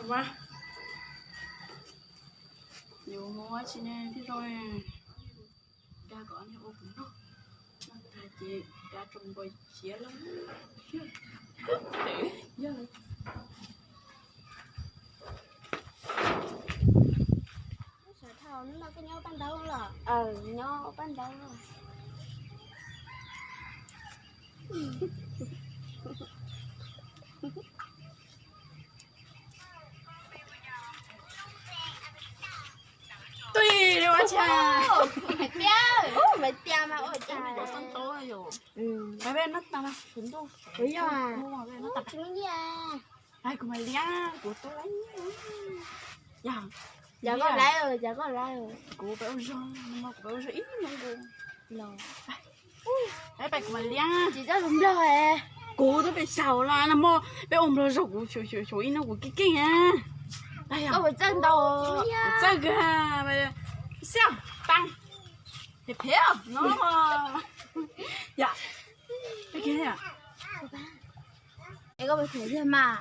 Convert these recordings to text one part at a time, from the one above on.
Ua, yuav mus ua tsi ne thiaj zoo, da kom niag ua kuv noj, noj tag ces da tsoom npua ciav lawm. Yog lawm. Xav dhau no koj nyob paj ntawd los? Aw, nyob paj ntawd. Tui ua tshaj. Maiv Tias, Maiv Tias mas ua cas. Yog, tsis muaj nyiaj. Kuv mas liab, kuv tub lab nyiaj. Yog, yog koj lab, yog koj lab. Kuv pab ua zog, kuv pab ua zog ib hnub nkaus. Pab pais kuv mas liab. Tsis txawj ua nplog. Kuv twb pais xyaum los no mas peb ua nplog zog kuv xyaum ib hnub kuv keej keej na. Koj puas txawj ntau? Kuv txawj kawg. Xiab tas. Phem phem no. Yom. Es koj puas them tiag mas?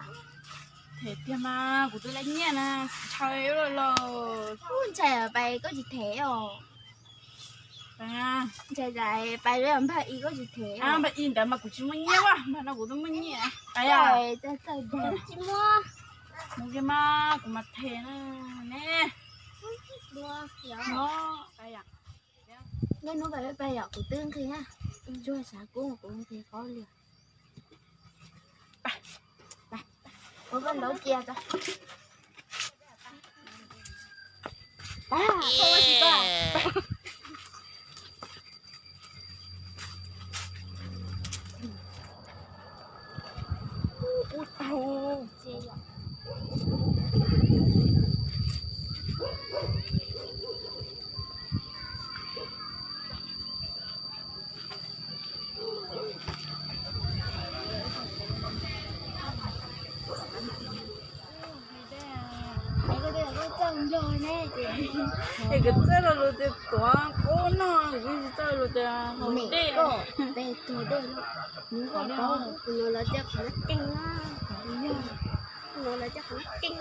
Them tiag mas, kuv twb lab nyiaj na, ntshaw los. Ub, ntshai pais koj tsis them os. Ntshai pais npag i koj tsis them. Npag i ntawd mas kuv tsis muaj nyiaj, npag no kuv twb muaj nyiaj. Txawj txawj dag tsis muaj. Mus kiag mas kuv mas them na ne. Hnub peb pais yom, kuv twb nqhis na, tsuag xav kub kuv nqhis qhov li. Ua koj ntaub cia tso. Es koj txawj lo lus tias tuav qub no, kuv tsis txawj lo lus tias haus dej. Peb tuag dej no, nws ua tau, kuv no lawv coj qhov no keej na. Kuv no lawv coj qhov no keej.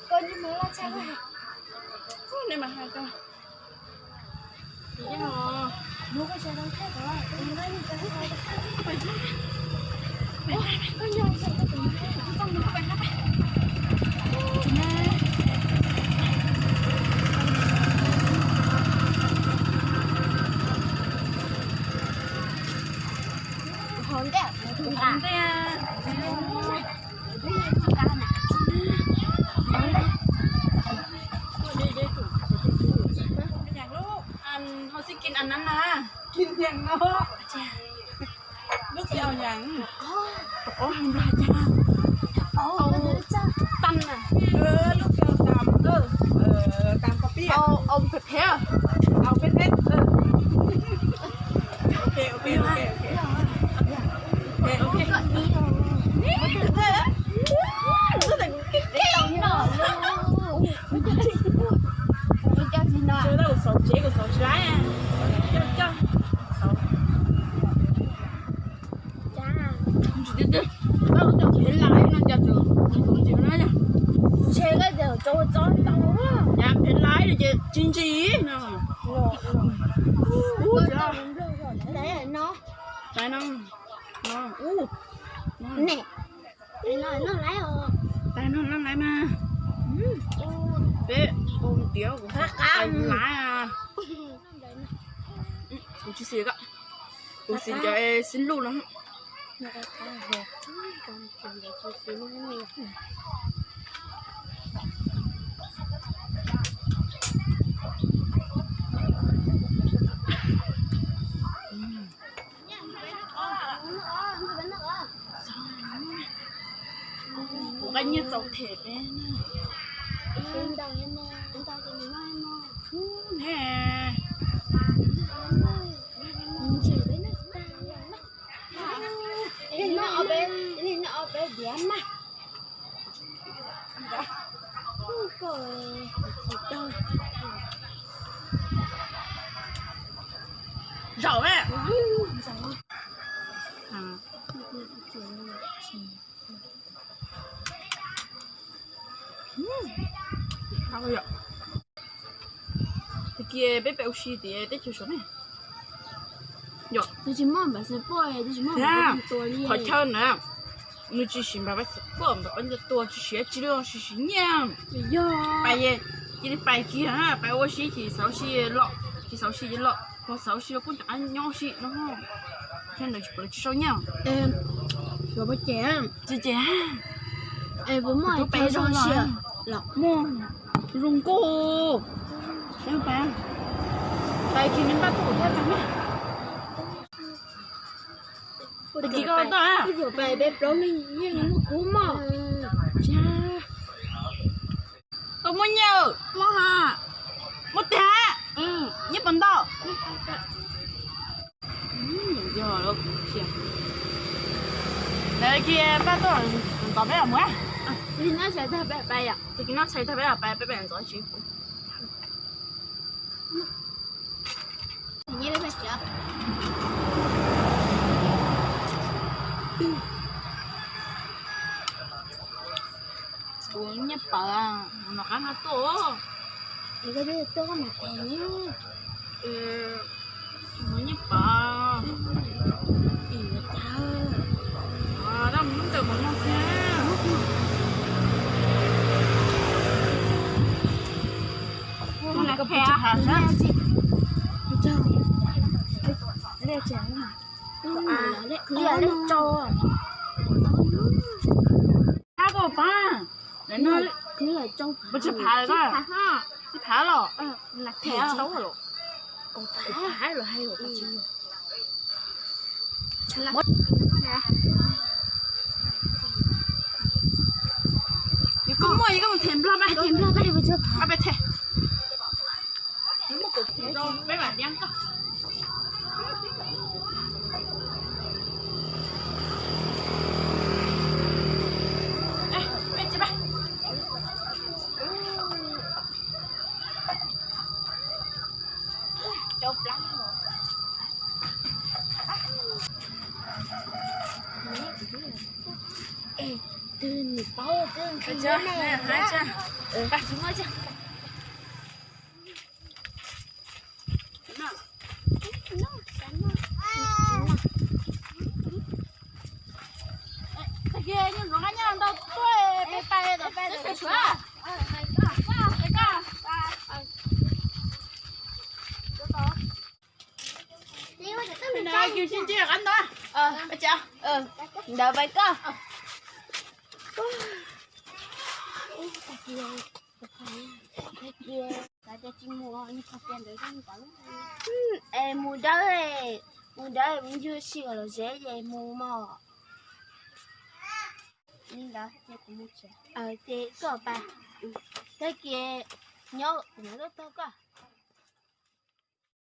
Koj tsis mus los tshaj koj. Nej mas hais koj. Hov ntej, hov ntej. Hov xij kis a nab na. Kis niag no. Lub xij au yas. Qos nplas cas. Au, tag na. Lub xij au tas, tas qos pib. Au, au phem phem. Au phem phem. Ok, ok, ok, ok. Xauv tsev kuv xauv tsis laib. Coj, coj. Xauv. Ntsis tiag tiag, peb ua tej phev laiv no cas tseem tus ntsis na. Ntshe koj tias tso tso tau. Cas phev laiv no ces tsis ntsis no. Tais no, tais no, ub, ne, tais no noj laiv os. Tais no noj laiv mas. Peb ua tiav kuv qab laiv. Kuv tsis xis koj, kuv xis cov xib luj no. Kuv nqa nyiaj txaus them peb. Ub, ne. Ib leeg noj ob peb diav mas. Zaum na. Tag kis peb pais ua si tias teb chaws saum ne. Qhov chaw na, nws tsis siv npam pab xav pom npam pab nco tua tsis siv tsis loj tsis siv nyiaj. Pais cia li pais kiag, pais ua si ces xauv si los, ces xauv si ces los, ho xauv si los kuj nco qab nyob si no. Chaw ntawd tsis pom tsis sau nyiaj. Tsis ces, tub pais zoo los, muaj zoo nkauj. Pais, pais kiag neb npaj tuaj thiab pais na. Tag kis koj toj, peb plaub leeg yeej muaj kub mog. Koj muaj nyiaj, muaj ha, muaj tiag, nyiaj puas ntau? Yog lawm, tag kis pab tuaj ntxov peb los mus. Tag kis noj tshais tag peb pais, peb pais ntxov tsis Kuv nyiaj pawv, noj qab nqa tuaj. Tuaj koj mas pais. Nyiaj pawv. Dab mus lub ntawm mov no thiab. Kuv tsis phav na. Liaj tso. Ab koj pab, puas tsis phav lawm? Tsis phav los? Yog koj muaj yog koj mus them nplog mas. Twg nws paub twg nqhis Ntawd pais koj. Es mus dawb, mus dawb mus ncig si los zeb ces mus mog. Li ntawd ces kuv mus tsev. Ces koj pais, tag kis nyob kuv mam tuaj tog koj.